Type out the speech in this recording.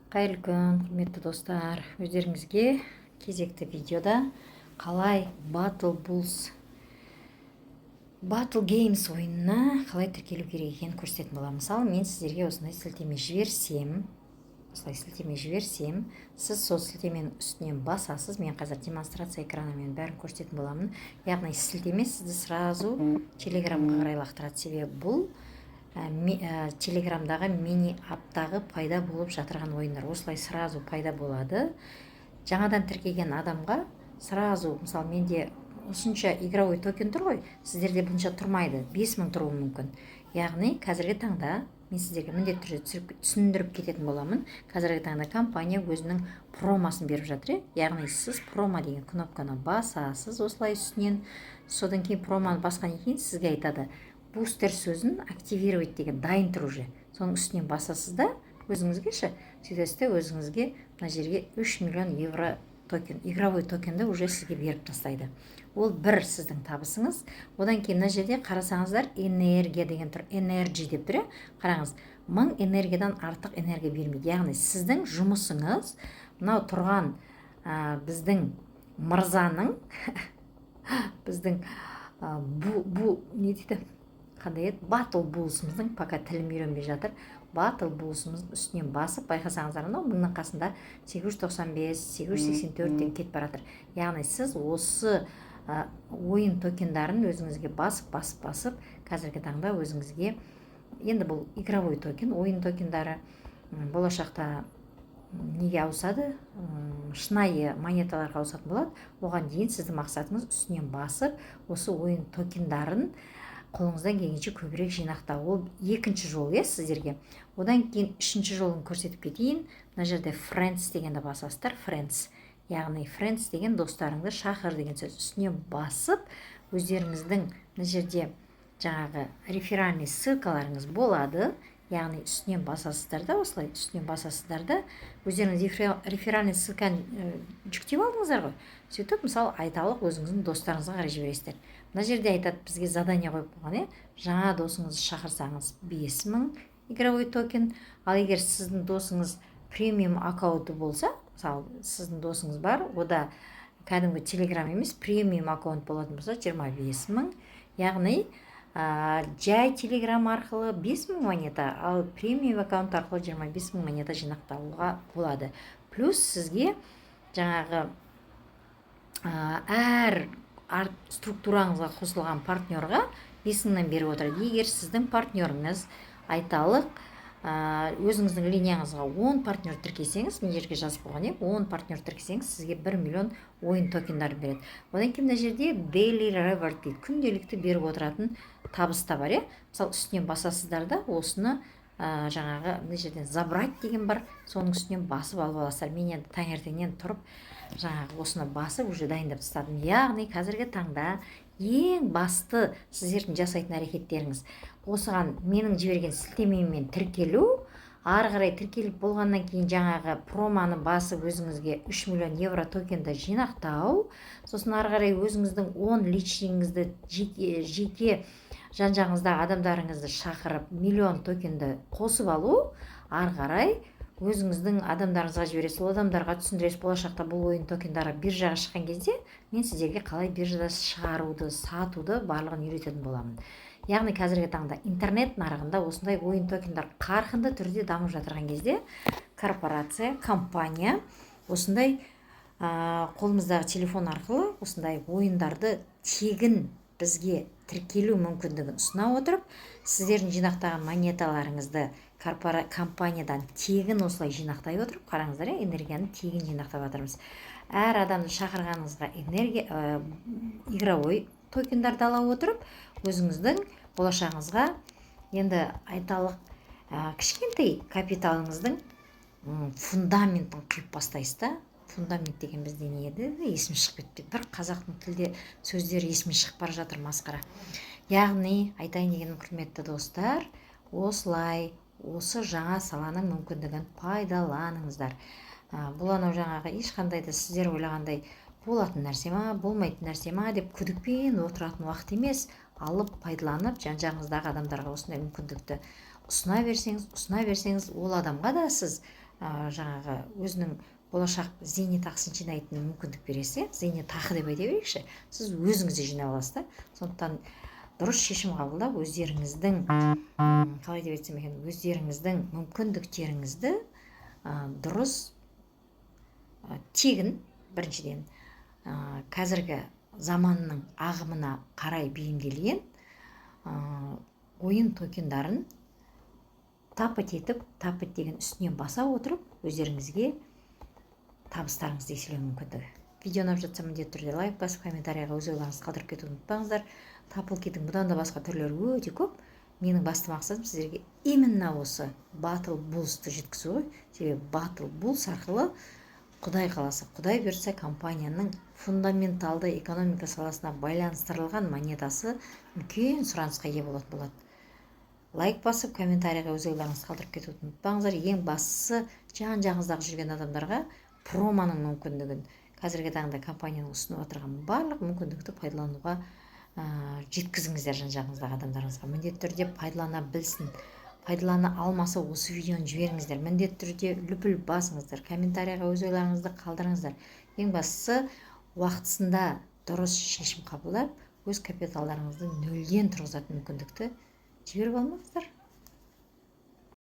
Қайырлы күн, құрметті достар! Өздеріңізге кезекті видеода қалай Battle Bulls, Battle Games ойынына қалай тіркелу керек екенін көрсететін боламын. Мысалы, мен сіздерге осындай сілтеме жіберсем, осылай сілтеме жіберсем, сіз сол сілтеменің үстінен басасыз. Мен қазір демонстрация экранымен бәрін көрсететін боламын. Яғни сілтеме сізді сразу Телеграмға қарай лақтырады, себебі бұл Телеграмдағы мини апптағы пайда болып жатырған ойындар осылай сразу пайда болады жаңадан тіркеген адамға сразу. Мысалы, менде осынша игровой токен тұр ғой, сіздерде бұнша тұрмайды, 5000 тұруы мүмкін. Яғни қазіргі таңда мен сіздерге міндетті түрде түсіндіріп кететін боламын. Қазіргі таңда компания өзінің промосын беріп жатыр, иә. Яғни сіз «Промо» деген кнопканы басасыз осылай үстінен. Содан кейін, промоны басқаннан кейін, сізге айтады, «Бустер» сөзін «Активировать» деген дайын тұр уже, соның үстінен басасыз да өзіңізге ше. Сөйтесіз де, өзіңізге мына жерге 3 миллион евро токен, игровой токенді уже сізге беріп тастайды. Ол бір сіздің табысыңыз. Одан кейін мына жерде қарасаңыздар, «Энергия» деген тұр, «Energy» деп тұр, иә. Қараңыз, 1000 энергиядан артық энергия бермейді. Яғни сіздің жұмысыңыз мынау тұрған біздің мырзаның, біздің бу не дейді, қандай еді, Батл Булсымыздың, пока тілім үйренбей жатыр, Батл Булсымыздың үстінен басып, байқасаңыздар, анау мыңның қасында 895, 884-тен кетіп бара жатыр. Яғни сіз осы ойын токендарын өзіңізге басып, басып, басып, қазіргі таңда өзіңізге, енді бұл игровой токен, ойын токендары болашақта неге ауысады? Шынайы монеталарға ауысатын болады. Оған дейін сіздің мақсатыңыз үстінен басып, осы ойын токендарын қолыңыздан келгенше көбірек жинақтау. Ол екінші жол, иә, сіздерге. Одан кейін үшінші жолын көрсетіп кетейін. Мына жерде «Friends» дегенді басасыздар. Friends, яғни «Friends» деген достарыңды шақыр деген сөз. Үстіне басып, өздеріңіздің мына жерде жаңағы реферальный ссылкаларыңыз болады. Яғни үстінен басасыздар да, осылай үстінен басасыздар да, өздеріңіз реферальный ссылканы жүктеп алдыңыздар ғой. Сөйтіп, мысалы, айталық, өзіңіздің достарыңызға қарай жібересіздер. Мына жерде айтады, бізге задание қойып қойған, иә: жаңа досыңызды шақырсаңыз, 5000 игровой токен, ал егер сіздің досыңыз премиум аккаунты болса, мысалы, сіздің досыңыз бар, ода кәдімгі Телеграм емес, премиум аккаунт болатын болса, 25 000. Яғни жай Телеграм арқылы 5000 монета, ал премиум аккаунт арқылы 25 000 монета жинақтауға болады. Плюс сізге жаңағы әр структураңызға қосылған партнерға 5000-нан беріп отырады. Егер сіздің партнеріңіз, айталық, өзіңіздің линияңызға 10 партнер тіркесеңіз, мына жерге жазып қойған, иә, 10 партнер тіркесеңіз, сізге 1 миллион ойын токендарын береді. Одан кейін мына жерде «Daily Reward» дейді, күнделікті беріп отыратын табыс та бар, иә. Мысалы, үстінен басасыздар да, осыны жаңағы мына жерден «Забрать» деген бар, соның үстінен басып алып аласыздар. Мен енді таңертеңнен тұрып, жаңағы осыны басып, уже дайындап тастадым. Яғни қазіргі таңда ең басты сіздердің жасайтын әрекеттеріңіз осыған менің жіберген сілтемеммен тіркелу. Ары қарай тіркеліп болғаннан кейін жаңағы промоны басып, өзіңізге 3 миллион евро токенді жинақтау. Сосын ары қарай өзіңіздің 10 личныйіңізді, жеке жан жағыңыздағы адамдарыңызды шақырып, миллион токенді қосып алу. Ары қарай өзіңіздің адамдарыңызға жібересіз, ол адамдарға түсіндіресіз. Болашақта бұл ойын токендары биржаға шыққан кезде мен сіздерге қалай биржада шығаруды, сатуды, барлығын үйрететін боламын. Яғни қазіргі таңда интернет нарығында осындай ойын токендар қарқынды түрде дамып жатырған кезде, корпорация, компания осындай қолымыздағы телефон арқылы осындай ойындарды тегін бізге тіркелу мүмкіндігін ұсына отырып, сіздердің жинақтаған монеталарыңызды компаниядан тегін осылай жинақтай отырып, қараңыздар, иә, энергияны тегін жинақтап жатырмыз. Әр адамды шақырғаныңызға энергия, игровой токендарды ала отырып, өзіңіздің болашағыңызға, енді айталық, кішкентай капиталыңыздың фундаментін құйып бастайсыз да. Фундамент деген бізде не еді, есіме шығып кетті, бір қазақтың тілде сөздері есіме шығып бара жатыр, масқара. Яғни айтайын дегенім, құрметті достар, осылай осы жаңа саланың мүмкіндігін пайдаланыңыздар. Бұл анау жаңағы ешқандай да сіздер ойлағандай болатын нәрсе ма, болмайтын нәрсе ма деп күдікпен отыратын уақыт емес. Алып, пайдаланып, жан жағыңыздағы адамдарға осындай мүмкіндікті ұсына берсеңіз, ұсына берсеңіз, ол адамға да сіз жаңағы өзінің болашақ зейнетақысын жинайтын мүмкіндік бересіз, иә. Зейнетақы деп айта берейікші, сіз өзіңіз де жинап аласыз да. Сондықтан дұрыс шешім қабылдап, өздеріңіздің, қалай деп айтсам екен, өздеріңіздің мүмкіндіктеріңізді дұрыс, тегін, біріншіден, қазіргі заманның ағымына қарай бейімделген ойын токендарын тапать етіп, тапать деген үстінен баса отырып, өздеріңізге табыстарыңызды еселеу мүмкіндігі. Видео ұнап жатса, міндетті түрде лайк басып, комментарийға өз ойларыңызды қалдырып кетуді ұмытпаңыздар. Тапалкидің бұдан да басқа түрлері өте көп. Менің басты мақсатым сіздерге именно осы Battle Bullsты жеткізу ғой. Себебі Battle Bulls арқылы, құдай қаласа, құдай бұйыртса, компанияның фундаменталды экономика саласына байланыстырылған монетасы үлкен сұранысқа ие болатын болады. Лайк басып, комментарийға өз ойларыңызды қалдырып кетуді ұмытпаңыздар. Ең бастысы, жан жағыңыздағы жүрген адамдарға промоның мүмкіндігін, қазіргі таңда компанияның ұсынып отырған барлық мүмкіндікті пайдалануға жеткізіңіздер. Жан жағыңыздағы адамдарыңызға міндетті түрде пайдалана білсін. Пайдалана алмаса, осы видеоны жіберіңіздер. Міндетті түрде лүпіл басыңыздар, комментарийға өз ойларыңызды қалдырыңыздар. Ең бастысы, уақытысында дұрыс шешім қабылдап, өз капиталдарыңызды нөлден тұрғызатын мүмкіндікті жіберіп алмаңыздар.